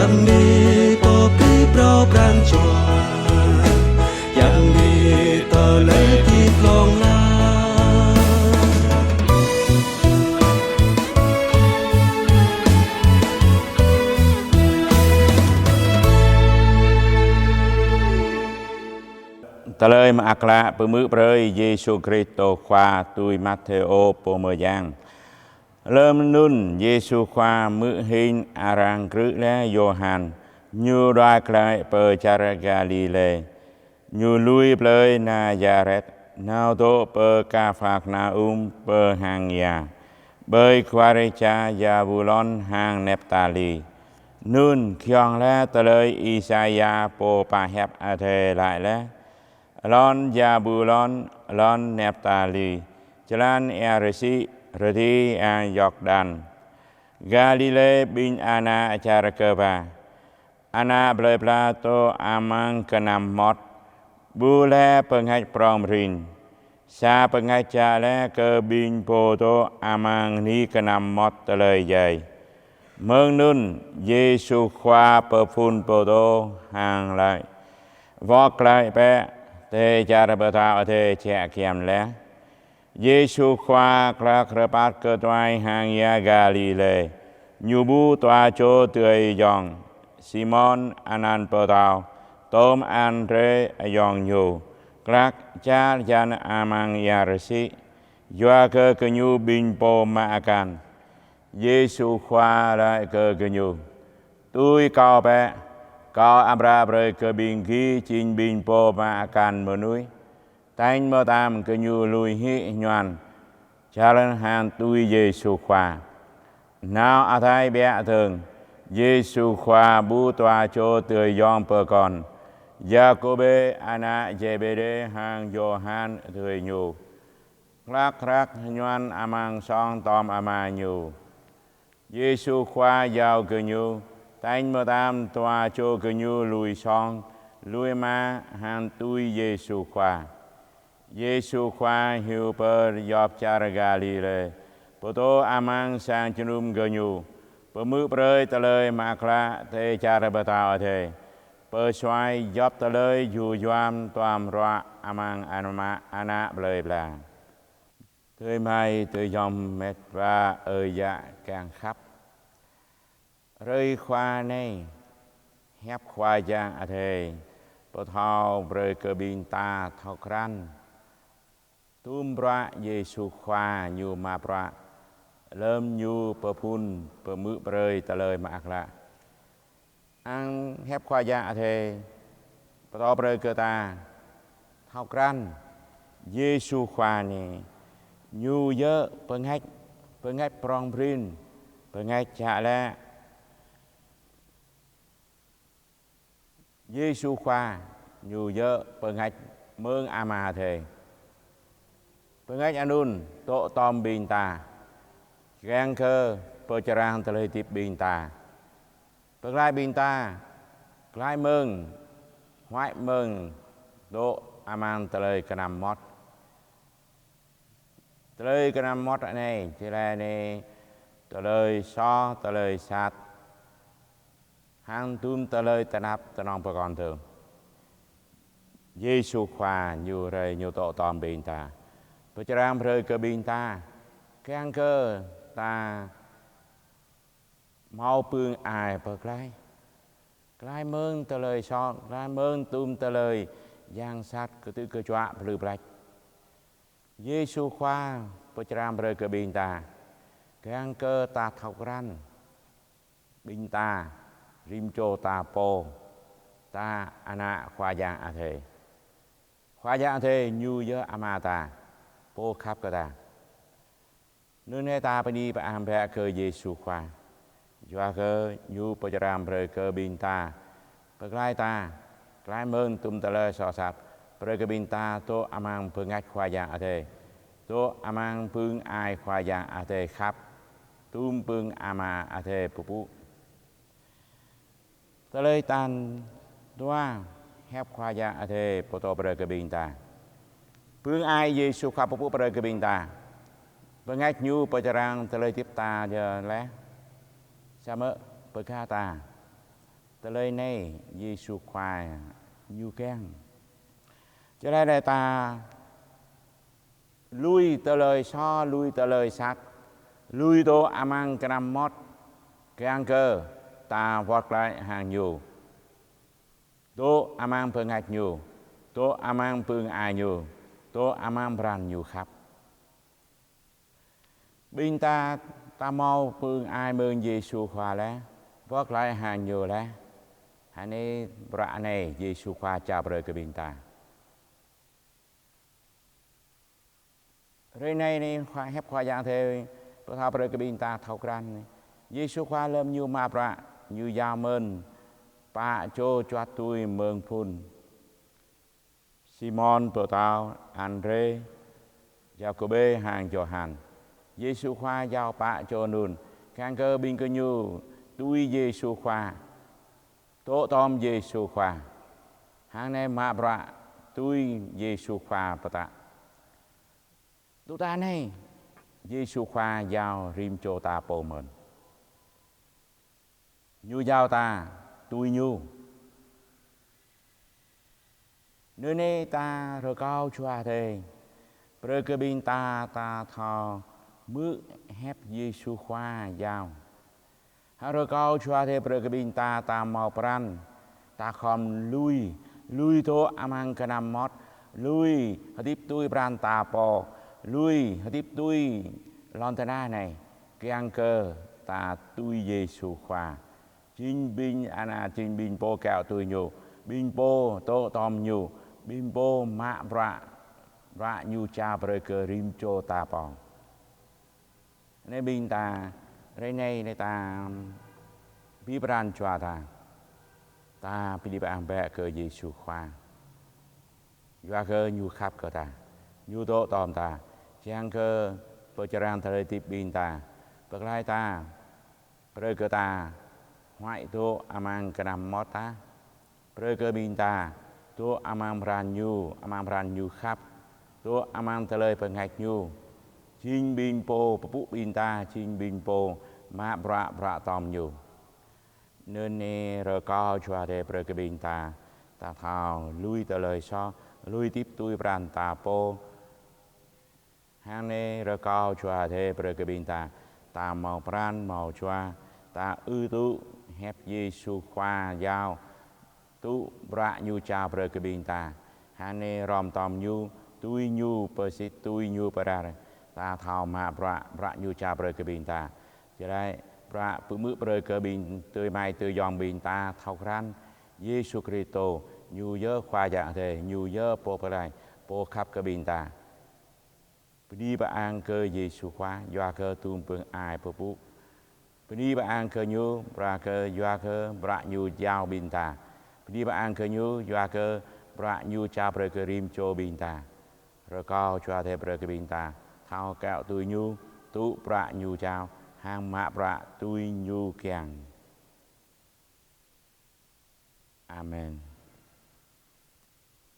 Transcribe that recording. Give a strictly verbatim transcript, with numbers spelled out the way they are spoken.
Yang ni pơpĭ phrâo pran jua, yang ni tơlơi hơdip hlŏng lar. Tơlơi Mơak Klă pơhmư̆ brơi Yêsu Kristô Khua tui Matthêô pô mơyang. Lơm anŭn Yêsu Khua hmư̆ hing arăng krư̆ laih Yôhan, Ñu đuaĭ glaĭ pơ čar Galilê. Ñu lui plơi Nazaret, nao dŏ pơ Kapharnaum pơ hang ia, ƀơi kơwar čar Zabulon hăng Neptali. Anŭn giŏng laih tơlơi Isaia pô pơhiăp Adai laĭ laih: Lŏn Zabulon, lŏn Neptali, jơlan ia rơsĭ, rơdêh ia Yordan, Galilê ƀing ană čar kơwar, ană plơi pla dŏ amăng kơnăm mơmŏt, ƀuh laih pơngač prong prin, sa pơngač jak laih kơ ƀing pô dŏ amăng anih kơnăm mơmŏt tơlơi djai. Mơ̆ng anŭn Yêsu Khua pơphun pơtô hăng laĭ: Wơ̆t glaĭ bĕ, dêh čar pơtao Adai jĕ giăm laih. Yêsu Khua glăk rơbat kơtuai hang ia Galilê. Ñu ƀuh dua čô adơi ayŏng, Simôn anăn Pơtâo, tôm Andrê ayŏng ñu, glăk čar jăn amăng ia rơsĭ, yua kơ gơñu ƀing pô mă akan. Yêsu Khua laĭ kơ gơñu: Tui Kâo bĕ, Kâo amra brơi kơ ƀing gih jing ƀing pô mă akan mơnuih. Tañ mơtam gơñu lui hĭ hơñuan, čơlan hăng tui Yêsu Khua. Nao ataih ƀiă dơ̆ng, Yêsu Khua ƀuh dua čô adơi ayŏng pơkŏn, Yakôbê ană Zêbêđê hăng Yôhan adơi ñu, glăk hrăk hơñuan amăng song tôm ama ñu. Yêsu Khua iâu gơñu, tañ mơtam dua čô gơñu lui song, lui ama hăng tui Yêsu Khua. Yêsu Khua hyu pơ djŏp čar Galilê, pơtô amăng sang jơnum gơñu, pơhmư̆ brơi tơlơi mơak klă dêh čar pơtao Adai, pơsuaih djŏp tơlơi ju juăm duăm ruă amăng ană, ană plơi pla. Adơi amai, adơi ayŏng met wa ơi yă kiăng khăp. Hrơi Khua anai, hiăp Khua Yang Adai pơthâo brơi kơ ƀing ta thâo krăn tum bruă Yêsu Khua Ñu mă bruă, lơm Ñu pơphun pơhmư̆ brơi tơlơi mơak klă. Ang hiăp Khua Yang Adai pơtô brơi kơ ta thâo krăn Yêsu Khua anai, Ñu yơh pơngač, pơngač prong prin, pơngač jak lĕ. Yêsu Khua Ñu yơh pơngač mơ̆ng Ama Adai. Pơngač anŭn dŏ tôm ƀing ta, kiăng kơ pơčrang tơlơi hơdip ƀing ta. Pơklaih ƀing ta, klaih mơ̆ng, huaĭ mơ̆ng, dŏ amăng tơlơi kơnăm mơmŏt. Tơlơi kơnăm mơmŏt anai, či laĭ anai, tơlơi soh, tơlơi sat, hăng tum tơlơi tơnap tơnŏng pơkŏn dơ̆ng. Yêsu Khua Ñu rai Ñu dŏ tôm ƀing ta, pơčrang brơi kơ ƀing ta, kiăng kơ ta hmâo pưng ai pơklaih. Klaih mơ̆ng tơlơi soh, klaih mơ̆ng tum tơlơi yang sat kơtư̆ kơčuă plư plač. Yêsu Khua pơčrang brơi kơ ƀing ta, kiăng kơ ta thâo krăn ƀing ta, rĭm čô ta pô, ta ană Khua Yang Adai. Khua Yang Adai Ñu yơh Ama ta, Pô khăp kơ ta. Anŭn anai ta bơni pơang bĕ kơ Yêsu Khua, yua kơ Ñu pơčrang brơi kơ ƀing ta, pơklaih ta, klaih mơ̆ng tum tơlơi soh sat, brơi kơ ƀing ta dŏ amăng pơngač Khua Yang Adai, dŏ amăng pưng ai Khua Yang Adai khăp, tum pưng Ama Adai pơpŭ. Tơlơi tal dua, hiăp Khua Yang Adai pơtô brơi kơ ƀing ta. Pưng ai Yêsu Khua pơpŭ brơi kơ ƀing ta. Pơngač Ñu pơčrang tơlơi hơdip ta yơh laih. Samơ̆ pơkă ta Tơlơi anai Yêsu Khua ñu kiăng. Čơđai đai ta lui tơlơi soh, lui tơlơi sat, lui dŏ amăng kơnăm mơmŏt, kiăng kơ ta wơ̆t glaĭ hăng ñu, dŏ amăng bơngač ñu, dŏ amăng pơang ai ñu, dŏ amăng pran ñu khăp. Ƀing ta, ta hmâo pơang ai mơ̆ng Yêsu Khua laih, wơ̆t glaĭ hăng ñu laih. Hơnai bruă anai Yêsu Khua jao brơi kơ ƀing ta. Hrơi anai anai Khua, hiăp Khua Yang Adai pơthâo brơi kơ ƀing ta thâo krăn. Yêsu Khua lơm ñu mă bruă, ñu jao mơ̆n pă čô čuăt tui mơ̆ng phŭn: Simôn Pơtâo, Andrê, Yakôbê hăng Yôhan. Yêsu Khua jao pă čô anŭn, kiăng kơ ƀing gơñu tui Yêsu Khua, dŏ tom Yêsu Khua, hăng anai mă bruă tui Yêsu Khua pơtă. Tŭ ta anai, Yêsu Khua jao rĭm čô ta pô mơ̆n. Ñu jao ta tui ñu. Anŭn anai ta rơkâo Jua Adai brơi kơ ƀing ta, ta thâo hmư̆ hiăp Yêsu Khua jao. Hăng rơkâo Jua Adai brơi kơ ƀing ta, ta hmâo pran, ta khŏm lui, lui dŏ amăng kơnăm mơmŏt, lui hơdip tui pran ta pô, lui hơdip tui lŏn tơnah anai, kiăng kơ ta tui Yêsu Khua. Jing ƀing ană, jing ƀing pô kiaŏ tui ñu, ƀing pô dŏ tom ñu, ƀing pô mă bruă, bruă ñu jao brơi kơ rĭm čô ta pô. Anai ƀing ta, hrơi anai anai ta abih pran jua ta, ta pơđĭ pơang bĕ kơ Yêsu Khua. Yua kơ ñu khăp kơ ta, ñu dŏ tom ta, kiăng kơ pơčrang tơlơi hơdip ƀing ta, pơklaih ta, brơi kơ ta huăi dŏ amăng kơnăm mơmŏt ta, brơi kơ ƀing ta dŏ amăng pran ñu, amăng pran ñu khăp, dŏ amăng tơlơi bơngač ñu. Jing ƀing pô pơpŭ ƀing ta, jing ƀing pô mă bruă, bruă tom ñu. Anŭn anai rơkâo Jua Adai brơi kơ ƀing ta, ta thâo lui tơlơi soh, lui hơdip tui pran ta pô. Hăng anai rơkâo Jua Adai brơi kơ ƀing ta, ta hmâo pran, hmâo jua, ta ư tŭ hiăp Yêsu Khua jao, tŭ bruă ñu jao brơi kơ ƀing ta. Hăng anai hrŏm tom ñu, tui ñu pơsit, tui ñu pơrar, ta thâo mă bruă, bruă ñu jao brơi kơ ƀing ta. Čơđai bruă pơhmư̆ brơi kơ ƀing adơi amai adơi ayŏng ƀing ta thâo krăn, Yêsu Kristô ñu yơh Khua Yang Adai, ñu yơh Pô Pơklaih, Pô khăp kơ ƀing ta. Bơni bơang kơ Yêsu Khua, yua kơ tŭm pơang ai pơpŭ. Bơni bơang kơ ñu, bruă kơ, yua kơ bruă ñu jao ƀing ta. Bơni bơang kơ ñu, yua kơ bruă ñu jao brơi kơ rĭm čô ƀing ta. Rơkâo Jua Adai brơi kơ ƀing ta thâo kiaŏ tui ñu, tŭ bruă ñu jao, hăng mă bruă tui ñu kiăng. Amen.